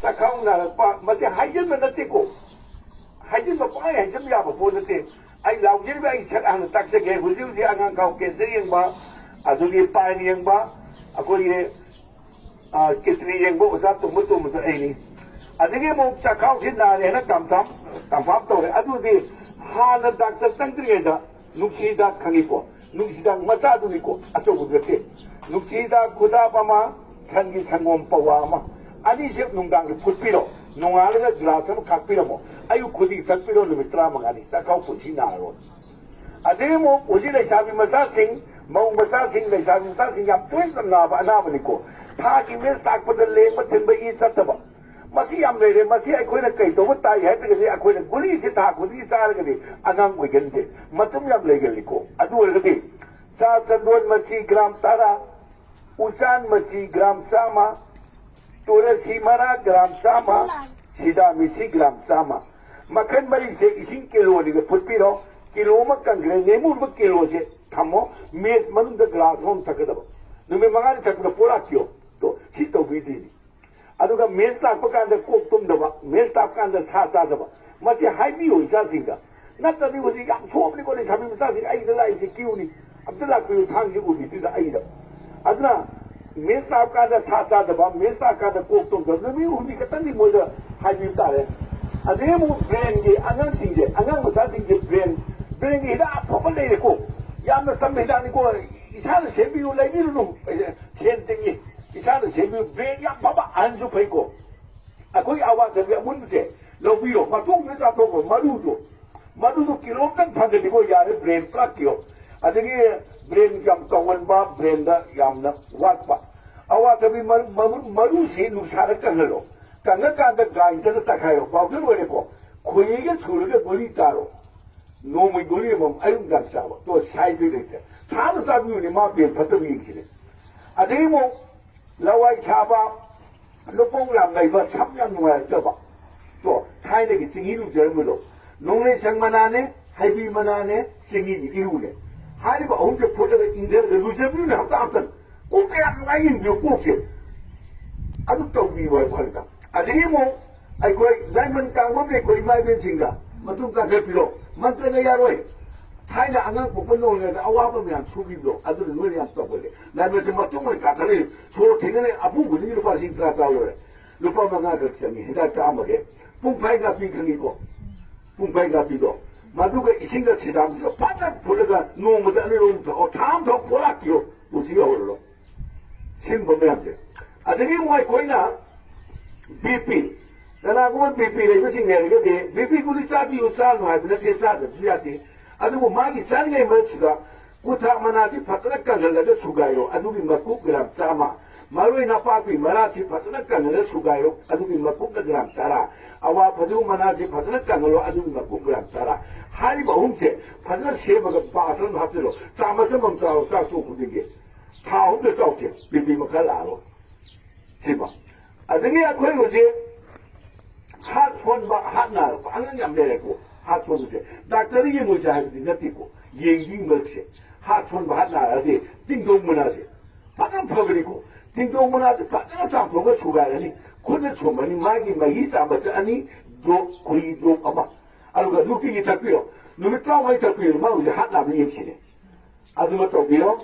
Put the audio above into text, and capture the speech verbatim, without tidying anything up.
ꯆꯥꯛꯈꯥꯎ ꯅꯥꯔꯛꯄ, ꯃꯁꯤ ꯍꯥꯏꯖꯤꯟꯕ ꯅꯠꯇꯦꯀꯣ꯫ ꯍꯥꯏꯖꯤꯟꯕ, ꯄꯪꯍꯥꯏ ꯍꯥꯏꯖꯤꯟꯕ ꯌꯥꯕ ꯄꯣꯠ ꯅꯠꯇꯦ꯫ ꯑꯩ ꯂꯥꯎꯖꯔꯤꯕ, ꯑꯩ ꯁꯛ ꯍꯥꯟꯅ ꯇꯥꯛꯆꯒꯦ꯫ ꯍꯧꯖꯤꯛ ꯍꯧꯖꯤꯛ ꯑꯉꯥꯡ ꯈꯥꯎ ꯀꯦꯟꯁꯔ ꯌꯦꯡꯕ, ꯑꯗꯨꯒꯤ ꯄꯥꯏꯜ ꯌꯦꯡꯕ, ꯑꯩꯈꯣꯏꯒꯤ, ꯑ, ꯀꯤꯗꯅꯤ ꯌꯦꯡꯕ ꯑꯣꯖꯥ ꯇꯣꯝꯕ ꯇꯣꯝꯕꯗꯣ ꯑꯩꯅꯤ꯫ ꯑꯗꯒꯤ ꯑꯃꯨꯛ ꯆꯥꯛꯈꯥꯎꯁꯤ ꯅꯥꯔꯦ ꯍꯥꯏꯅ ꯀꯟꯐꯥꯝ, ꯀꯟꯐꯥꯝ ꯇꯧꯔꯦ꯫ ꯑꯗꯨꯗꯤ ꯍꯥꯟꯅ ꯗꯥꯛꯇꯔ ꯆꯪꯗ꯭ꯔꯤꯉꯩꯗ ꯅꯨꯡꯁꯤ ꯍꯤꯗꯥꯛ ꯈꯪꯉꯤꯀꯣ, ꯅꯨꯡꯁꯤ ꯍꯤꯗꯥꯛ ꯃꯆꯥꯗꯨꯅꯤꯀꯣ, ꯑꯆꯧꯕꯗꯨ ꯅꯠꯇꯦ꯫ ꯅꯨꯡꯁꯤ ꯍꯤꯗꯥꯛ ꯈꯨꯗꯥꯞ ꯑꯃ, ꯁꯟꯒꯤ ꯁꯪꯒꯣꯝ ꯄꯋꯥ ꯑꯃ, ꯑꯅꯤꯁꯦ ꯅꯨꯡꯗꯥꯡꯗ ꯐꯨꯠꯄꯤꯔꯣ, ꯅꯣꯡꯉꯥꯜꯂꯒ ꯒ꯭ꯂꯥꯁ ꯑꯃ ꯈꯥꯛꯄꯤꯔꯝꯃꯣ꯫ ꯑꯌꯨꯛ ꯈꯨꯗꯤꯡ ꯊꯛꯄꯤꯔꯣ, ꯅꯨꯃꯤꯠ ꯇꯔꯥꯃꯉꯥꯅꯤ, ꯆꯥꯛꯈꯥꯎ ꯄꯨꯟꯁꯤ ꯅꯥꯔꯔꯣꯏ꯫ ꯑꯗꯩ ꯑꯃꯨꯛ ꯍꯧꯖꯤꯛ ꯂꯩꯁꯥꯕꯤ ꯃꯆꯥꯁꯤꯡ, ꯃꯧ ꯃꯆꯥꯁꯤꯡ, ꯂꯩꯁꯥꯕꯤ ꯃꯆꯥꯁꯤꯡ ꯌꯥꯝ ꯇꯣꯏꯅ ꯅꯥꯕ ꯑꯅꯥꯕꯅꯤꯀꯣ꯫ ꯊꯥꯒꯤ ꯃꯦꯁ ꯂꯥꯛꯄꯗ ꯂꯦꯡꯕ ꯊꯤꯟꯕ ꯏ ꯆꯠꯇꯕ, ꯃꯁꯤ ꯌꯥꯝ ꯂꯩꯔꯦ꯫ ꯃꯁꯤ ꯑꯩꯈꯣꯏꯅ ꯀꯩ ꯇꯧꯕ ꯇꯥꯏ ꯍꯥꯏꯔꯒꯗꯤ, ꯑꯩꯈꯣꯏꯅ ꯒꯨꯂꯤꯁꯤ ꯊꯥ ꯈꯨꯗꯤꯡꯒꯤ ꯆꯥꯔꯒꯗꯤ ꯑꯉꯥꯡ ꯑꯣꯏꯒꯟꯗꯦ, ꯃꯇꯨꯝ ꯌꯥꯝ ꯂꯩꯒꯜꯂꯤꯀꯣ꯫ ꯑꯗꯨ ꯑꯣꯏꯔꯒꯗꯤ ꯆꯥ ꯆꯟꯗꯣꯟ ꯃꯆꯤ ꯒ꯭ꯔꯥꯝ ꯇꯔꯥ, ꯎꯆꯥꯟ ꯃꯆꯤ ꯒ꯭ꯔꯥꯝ ꯆꯥꯝꯃ, ꯇꯨꯔꯁꯤ ꯃꯔꯥ ꯒ꯭ꯔꯥꯝ ꯆꯥꯝꯃ, ꯁꯤꯗꯥ ꯃꯤꯊꯤ ꯒ꯭ꯔꯥꯝ ꯆꯥꯝꯃ, ꯃꯈꯜ ꯃꯔꯤꯁꯦ ꯏꯁꯤꯡ ꯀꯤꯂꯣ ꯑꯅꯤꯒ ꯐꯨꯠꯄꯤꯔꯣ꯫ ꯀꯤꯂꯣ ꯑꯃ ꯀꯪꯈ꯭ꯔꯦ, ꯅꯦꯃꯨꯔꯕ ꯀꯤꯂꯣꯁꯦ ꯊꯝꯃꯣ꯫ ꯃꯦꯁ ꯃꯅꯨꯡꯗ ꯒ꯭ꯂꯥꯁ ꯑꯃ ꯊꯛꯀꯗꯕ, ꯅꯨꯃꯤꯠ ꯃꯉꯥꯅꯤ ꯊꯛꯄꯗ ꯄꯣꯂꯥꯛꯀꯤꯌꯣ꯫ ꯇꯣ, ꯁꯤ ꯇꯧꯕꯤꯗꯣꯏꯅꯤ꯫ ꯑꯗꯨꯒ ꯃꯦꯁ ꯂꯥꯛꯄ ꯀꯥꯟꯗ ꯀꯣꯛ ꯇꯨꯝꯗꯕ, ꯃꯦꯁ ꯂꯥꯛꯄ ꯀꯥꯟꯗ ꯁꯥ ꯆꯥꯗꯕ, ꯃꯁꯤ ꯍꯥꯏꯕꯤꯌꯨ ꯏꯆꯥꯁꯤꯡꯗ꯫ ꯅꯠꯇ꯭ꯔꯗꯤ ꯍꯧꯖꯤꯛ ꯌꯥꯝ ꯁꯣꯛꯑꯕꯅꯤꯀꯣ ꯂꯩꯁꯥꯕꯤ ꯃꯆꯥꯁꯤꯡ, ꯑꯩꯒꯤꯗ ꯂꯥꯛꯏꯁꯦ ꯀ꯭ꯌꯨꯅꯤ꯫ ꯑꯝꯇ ꯂꯥꯛꯄꯤꯌꯨ, ꯊꯥꯡꯁꯤ ꯎꯕꯤꯗꯨꯗ ꯑꯩꯒꯤꯗ꯫ ꯑꯗꯨꯅ ꯃꯦꯁ ꯂꯥꯛꯄ ꯀꯥꯟꯗ ꯁꯥ ꯆꯥꯗꯕ, ꯃꯦꯁ ꯂꯥꯛꯄ ꯀꯥꯟꯗ ꯀꯣꯛ ꯇꯨꯝꯗꯕ, ꯅꯨꯃꯤꯠ ꯍꯨꯝꯅꯤ ꯈꯛꯇꯪꯗꯤ ꯃꯣꯏꯗ ꯍꯥꯏꯕꯤꯕ ꯇꯥꯔꯦ꯫ ꯑꯗꯩ ꯑꯃꯨꯛ ꯕ꯭ꯔꯦꯟꯒꯤ, ꯑꯉꯥꯡꯁꯤꯡꯁꯦ, ꯑꯉꯥꯡ ꯃꯆꯥꯁꯤꯡꯁꯦ ꯕ꯭ꯔꯦꯟ, ꯕ꯭ꯔꯦꯟꯒꯤ ꯍꯤꯗꯥꯛ ꯑꯐꯕ ꯂꯩꯔꯦꯀꯣ, ꯌꯥꯝꯅ ꯆꯝꯕ ꯍꯤꯗꯥꯛꯅꯤꯀꯣ, ꯏꯁꯥꯅ ꯁꯦꯝꯕꯤꯌꯨ, ꯂꯩꯕꯤꯔꯨꯅꯨ, ꯁꯦꯟ ꯇꯤꯡꯉꯤ꯫ ꯏꯁꯥꯅ ꯁꯦꯝꯕꯤꯌꯨ, ꯕ꯭ꯔꯦꯟ ꯌꯥꯝ ꯐꯕ, ꯑꯍꯟꯁꯨ ꯐꯩꯀꯣ꯫ ꯑꯩꯈꯣꯏ ꯑꯋꯥꯊꯕꯤ ꯑꯃꯨꯟꯕꯁꯦ ꯂꯧꯕꯤꯔꯣ, ꯃꯇꯣꯡꯗꯨ ꯆꯥꯊꯣꯛꯈ꯭ꯔꯣ, ꯃꯔꯨꯗꯣ, ꯃꯗꯨꯗꯣ ꯀꯤꯂꯣ ꯑꯝꯇꯪ ꯐꯪꯒꯗꯤꯀꯣ ꯌꯥꯔꯦ, ꯕ꯭ꯔꯦꯟ ꯄꯨꯔꯥ ꯀꯤꯌꯣ꯫ ꯑꯗꯒꯤ ꯕ꯭ꯔꯦꯟ ꯌꯥꯝ ꯇꯧꯒꯟꯕ, ꯕ꯭ꯔꯦꯟꯗ ꯌꯥꯝꯅ ꯋꯥꯠꯄ, ꯑꯋꯥꯊꯕꯤ ꯃꯔꯨ, ꯃꯔꯨ, ꯃꯔꯨꯁꯤ ꯅꯨꯡꯁꯥꯗ ꯀꯪꯍꯜꯂꯣ꯫ ꯀꯪꯉꯀꯥꯟꯗ ꯒ꯭ꯔꯥꯏꯟꯗꯔꯗ ꯇꯛꯈꯥꯏꯔꯣ, ꯄꯥꯎꯗꯔ ꯑꯣꯏꯔꯦꯀꯣ꯫ ꯈꯣꯏꯍꯤꯒ ꯁꯨꯔꯒ ꯒꯨꯂꯤ ꯇꯥꯔꯣ꯫ ꯅꯣꯡꯃꯩ ꯒꯨꯂꯤ ꯑꯃꯃꯝ ꯑꯌꯨꯛ ꯅꯨꯡꯗꯥꯡ ꯆꯥꯕ꯫ ꯇꯣ, ꯁꯥꯏꯗ ꯂꯩꯇ꯭ꯔꯦ꯫ ꯊꯥꯗ ꯆꯥꯕꯤꯌꯨꯅꯦ, ꯃꯥ ꯕ꯭ꯔꯦꯟ ꯐꯠꯇꯕ ꯌꯦꯡꯁꯤꯅꯦ꯫ ꯑꯗꯒꯤ ꯑꯃꯨꯛ ꯂꯋꯥꯏ ꯁꯥꯕ, ꯂꯨꯄꯧ ꯌꯥꯝ ꯂꯩꯕ, ꯁꯝ ꯌꯥꯝ ꯅꯨꯡꯉꯥꯏꯔꯛꯇꯕ꯫ ꯇꯣ, ꯊꯥꯏꯅꯒꯤ ꯆꯤꯡꯍꯤ ꯂꯨꯖꯔꯝꯕꯗꯣ, ꯅꯣꯡꯂꯩꯁꯪ ꯃꯅꯥꯅꯦ, ꯍꯩꯕꯤ ꯃꯅꯥꯅꯦ, ꯆꯤꯡꯍꯤꯒꯤ ꯏꯔꯨꯅꯦ꯫ ꯍꯥꯏꯔꯤꯕ ꯑꯍꯨꯝꯁꯦ ꯐꯨꯠꯂꯒ ꯏꯪꯊꯔꯒ ꯂꯨꯖꯕꯤꯌꯨꯅꯦ ꯍꯞꯇꯥ ꯑꯃꯇꯪ꯫ ꯀꯣꯛ ꯀꯌꯥꯝ ꯅꯨꯡꯉꯥꯏ ꯌꯦꯡꯕꯤꯌꯨ, ꯀꯣꯛꯁꯦ꯫ ꯑꯗꯨ ꯇꯧꯕꯤꯌꯨ ꯍꯥꯏꯕ ꯋꯥꯅꯤꯗ꯫ ꯑꯗꯒꯤ ꯑꯃꯨꯛ ꯑꯩꯈꯣꯏ ꯂꯥꯏꯃꯟ ꯀꯥꯡꯕꯝꯒꯤ ꯑꯩꯈꯣꯏ ꯏꯃꯥ ꯏꯕꯦꯟꯁꯤꯡꯗ ꯃꯇꯨꯡ ꯀꯥꯈꯠꯄꯤꯔꯣ꯫ ꯃꯟꯇ꯭ꯔꯅ ꯌꯥꯔꯣꯏ꯫ ꯊꯥꯏꯅ ꯑꯉꯥꯡ ꯄꯣꯛꯄ ꯅꯧꯔꯤꯉꯩꯗ ꯑꯋꯥꯕ ꯃꯌꯥꯝ ꯁꯨꯈꯤꯕꯗꯣ, ꯑꯗꯨꯅ ꯅꯣꯏꯅ ꯌꯥꯝ ꯇꯧꯒꯜꯂꯦ꯫ ꯂꯥꯏꯃꯟꯁꯦ ꯃꯇꯨꯡ ꯑꯣꯏꯅ ꯀꯥꯈꯠꯂꯛꯏ꯫ ꯁꯣꯔ ꯊꯦꯡꯅꯅ ꯑꯄꯨꯕꯗꯒꯤ ꯂꯨꯄꯥ ꯂꯤꯁꯤꯡ ꯇꯔꯥ ꯇꯔꯥ ꯂꯣꯏꯔꯦ꯫ ꯂꯨꯄꯥ ꯃꯉꯥ ꯈꯛ ꯆꯪꯉꯤ ꯍꯤꯗꯥꯛ ꯀꯥꯞꯄꯒꯦ꯫ ꯄꯨꯡꯐꯥꯏ ꯅꯥꯄꯤ ꯈꯪꯉꯤꯀꯣ? ꯄꯨꯡꯐꯥꯏ ꯅꯥꯄꯤꯗꯣ꯫ ꯃꯗꯨꯒ ꯏꯁꯤꯡꯒ ꯁꯤꯗꯥꯝꯁꯤꯒ ꯐꯖꯅ ꯐꯨꯠꯂꯒ ꯅꯣꯡꯃꯗ ꯑꯅꯤꯔꯛ ꯑꯍꯨꯝ ꯊꯛꯑꯣ꯫ ꯊꯥ ꯑꯃ ꯊꯛꯑꯣ, ꯄꯣꯔꯛꯈꯤꯌꯣ꯫ ꯄꯨꯟꯁꯤ ꯌꯧꯍꯜꯂꯣ꯫ ꯁꯤꯒꯨꯝꯕ ꯃꯌꯥꯝꯁꯦ꯫ ꯑꯗꯒꯤ ꯑꯃꯨꯛ ꯑꯩꯈꯣꯏꯅ ꯕꯤ ꯄꯤ, ꯀꯅꯥꯒꯨꯝꯕ ꯕꯤ ꯄꯤ ꯂꯩꯕꯁꯤꯡ ꯂꯩꯔꯒꯗꯤ ꯕꯤ ꯄꯤ ꯒꯨꯂꯤ ꯆꯥꯕꯤꯌꯨ, ꯆꯥꯒꯅꯨ ꯍꯥꯏꯕ ꯅꯠꯇꯦ, ꯆꯥꯗꯕꯁꯨ ꯌꯥꯗꯦ꯫ ꯑꯗꯨꯕꯨ ꯃꯥꯒꯤ ꯆꯥꯔꯤꯉꯩ ꯃꯔꯛꯁꯤꯗ ꯀꯨꯊꯥꯛ ꯃꯅꯥꯁꯤ ꯐꯖꯅ ꯀꯪꯍꯜꯂꯒ ꯁꯨꯒꯥꯏꯔꯣ, ꯑꯗꯨꯒꯤ ꯃꯀꯨꯞ ꯒ꯭ꯔꯥꯝ ꯆꯥꯝꯃ꯫ ꯃꯔꯣꯏ ꯅꯄꯥꯛꯄꯤ ꯃꯅꯥꯁꯤ ꯐꯖꯅ ꯀꯪꯍꯜꯂꯒ ꯁꯨꯒꯥꯏꯔꯣ, ꯑꯗꯨꯒꯤ ꯃꯀꯨꯞꯅ ꯒ꯭ꯔꯥꯝ ꯇꯔꯥ꯫ ꯑꯋꯥ ꯐꯗꯤꯒꯣꯝ ꯃꯅꯥꯁꯤ ꯐꯖꯅ ꯀꯪꯍꯜꯂꯣ, ꯑꯗꯨꯒꯤ ꯃꯀꯨꯞ ꯒ꯭ꯔꯥꯝ ꯇꯔꯥ꯫ ꯍꯥꯏꯔꯤꯕ ꯑꯍꯨꯝꯁꯦ ꯐꯖꯅ ꯁꯦꯝꯃꯒ ꯕꯥꯇꯜ ꯑꯃ ꯍꯥꯞꯆꯤꯜꯂꯣ꯫ ꯆꯥ ꯃꯆꯝ ꯑꯃ ꯆꯥꯔꯣ, ꯆꯥꯛ ꯇꯣꯛ ꯈꯨꯗꯤꯡꯒꯤ꯫ ꯊꯥ ꯑꯍꯨꯝꯗ ꯆꯥꯎꯁꯦ, ꯕꯤ ꯄꯤ ꯃꯈꯥ ꯂꯥꯛꯑꯔꯣꯏ꯫ ꯁꯤꯃ꯫ ꯑꯗꯒꯤ ꯑꯩꯈꯣꯏ ꯍꯧꯖꯤꯛ ꯍꯥꯔꯠ ꯁꯣꯟꯕ, ꯍꯥꯔꯠ ꯅꯥꯔꯛꯄ ꯑꯉꯥꯡ ꯌꯥꯝ ꯂꯩꯔꯦꯀꯣ꯫ ꯍꯥꯔꯠ ꯁꯣꯟꯕꯁꯦ ꯗꯥꯛꯇꯔꯗ ꯌꯦꯡꯉꯣꯏꯁꯦ ꯍꯥꯏꯕꯗꯤ ꯅꯠꯇꯦꯀꯣ꯫ ꯌꯦꯡꯕꯒꯤ ꯃꯔꯛꯁꯦ ꯍꯥꯔꯠ ꯁꯣꯟꯕ, ꯍꯥꯔꯠ ꯅꯥꯔꯛꯑꯗꯤ ꯇꯤꯡꯗꯣꯡ ꯃꯅꯥꯁꯦ ꯐꯖꯅ ꯐꯕꯅꯤꯀꯣ꯫ ꯇꯤꯡꯗꯣꯡ ꯃꯅꯥꯁꯦ ꯐꯖꯅ ꯆꯥꯝꯊꯣꯛꯑꯒ ꯁꯨꯒꯥꯏꯔꯅꯤ꯫ ꯈꯨꯠꯅ ꯁꯨꯝꯕꯅꯤ꯫ ꯃꯥꯒꯤ ꯃꯍꯤ ꯆꯥꯝꯕꯁꯦ ꯑꯅꯤ ꯗ꯭ꯔꯣꯞ, ꯈꯣꯍꯤ ꯗ꯭ꯔꯣꯞ ꯑꯃ꯫ ꯑꯗꯨꯒ ꯅꯨꯡꯇꯤꯒꯤ ꯊꯛꯄꯤꯔꯣ꯫ ꯅꯨꯃꯤꯠ ꯇꯔꯥꯃꯉꯥ ꯊꯛꯄꯤꯔꯣ꯫ ꯃꯥ ꯍꯧꯖꯤꯛ ꯍꯥꯔꯠ ꯅꯥꯕ ꯌꯦꯡꯁꯤꯅꯦ꯫ ꯑꯗꯨꯃ ꯇꯧꯕꯤꯔꯣ꯫